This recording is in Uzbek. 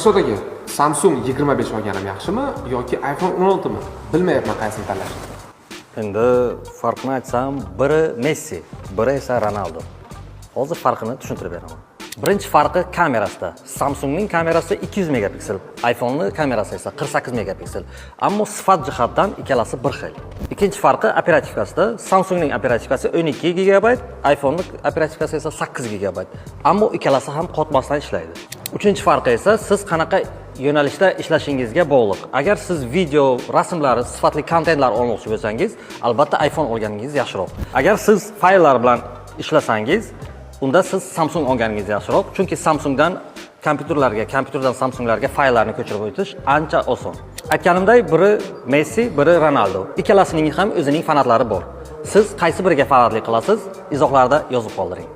Dilshod aka, Samsung 25 olganim yaxshimi yoki iPhone 16 mi? Bilmayapman qaysini tanlashni. Endi farqini aytsam, biri Messi, biri esa Ronaldo. Hozir farqini tushuntirib beraman. Birinchi farqi kamerasida. Samsungning kamerasi 200 megapiksel, iPhonening kamerasi esa 48 megapiksel. Ammo sifat jihatdan ikkalasi bir xil. Ikkinchi farqi оперативка sida. Samsungning оперативка si 12 gigabayt, iPhonening оперативка si esa 8 gigabayt. Ammo ikkalasi ham qotmasdan ishlaydi. Uchinchi farqi esa siz qanaqa yo'nalishda ishlashingizga bog'liq. Agar siz video, rasmlar, sifatli kontentlar olmoqchi bo'lsangiz, albatta iPhone olganingiz yaxshiroq. Agar siz fayllar bilan ishlasangiz, unda siz Samsung olganingiz yaxshiroq, chunki Samsungdan kompyuterlarga, kompyuterdan Samsunglarga fayllarni ko'chirib o'tish ancha oson. Aytganimday, biri Messi, biri Ronaldo. Ikkalasining ham o'zining fanatlari bor. Siz qaysi biriga fanatlik qilasiz? Izohlarda yozib qoldiring.